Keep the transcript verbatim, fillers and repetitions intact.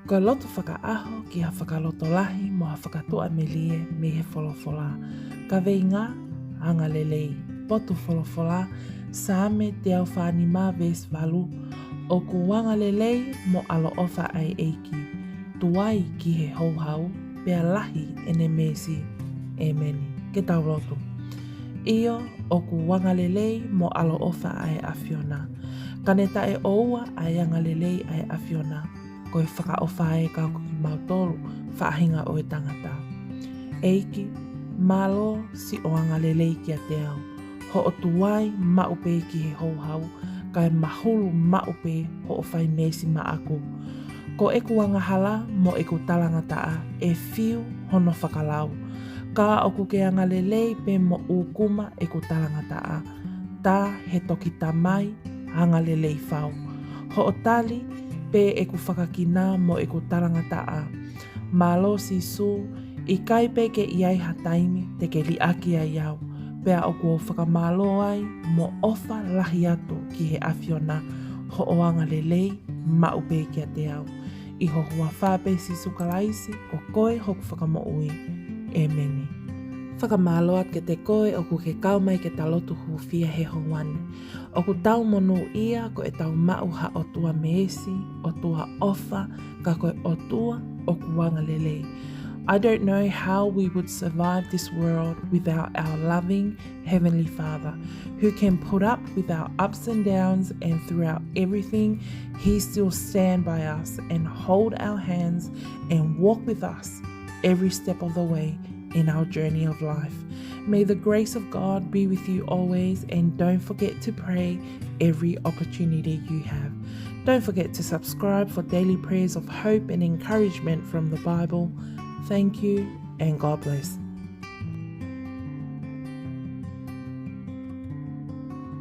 Ko e lotu fakaʻaho ki ha fakalotolahi mo ha fakatuʻamelie mei he folofola. Kaveinga: Angalelei. Potu folofola: Saame teau fā nima veesi valu. ʻOku angalelei mo ʻaloʻofa ʻa e ʻEiki. Tuai ki he houhau, pea lahi ʻene meesi. ʻEmeni. Ke tau lotu. ʻIo, ʻoku angalelei mo ʻaloʻofa ʻa e ʻAfiona. Ka ne taʻeʻoua ʻa e angalelei ʻa e ʻAfiona, ko e fakaʻofa ē ka ʻoku kimautolu faʻahinga ʻo e tangata. ʻEiki, mālō siʻo angalelei kiate au. Hoʻo tuai maʻu pē ki he houhau, kae mahulu maʻu pē hoʻo fai meesi maʻaku. Ko ʻeku angahala mo ʻeku talangataʻa ʻe fiu hono fakalau. Ka ʻoku ke angalelei pē mo ʻūkuma ʻeku talangataʻa. Tā he toki tamai angalelei fau. Hoʻo tali pē ʻeku fakakina mo ʻeku talangataʻa. Mālō Sīsū, ʻikai pē ke ʻi ai ha taimi te ke liʻaki ai au. Pea ʻoku ou fakamālō ai mo ʻofa lahi atu ki he ʻAfiona, hoʻo angalelei maʻu pē kiate au. ʻI ho huafa pē Sīsū Kalaisi, ko koe hoku Fakamoʻui. ʻEmeni. Fakamālō atu kiate koe ʻoku ke kau mai ke ta lotu hūfia he houa ni. ʻOku tau monūʻia ko ʻetau maʻu ha ʻOtua meesi, ʻOtua ʻofa, ka ko e ʻOtua ʻoku angalelei. I don't know how we would survive this world without our loving Heavenly Father, who can put up with our ups and downs, and throughout everything, He still stand by us and hold our hands and walk with us every step of the way in our journey of life. May the grace of God be with you always, and don't forget to pray every opportunity you have. Don't forget to subscribe for daily prayers of hope and encouragement from the Bible. Thank you and God bless.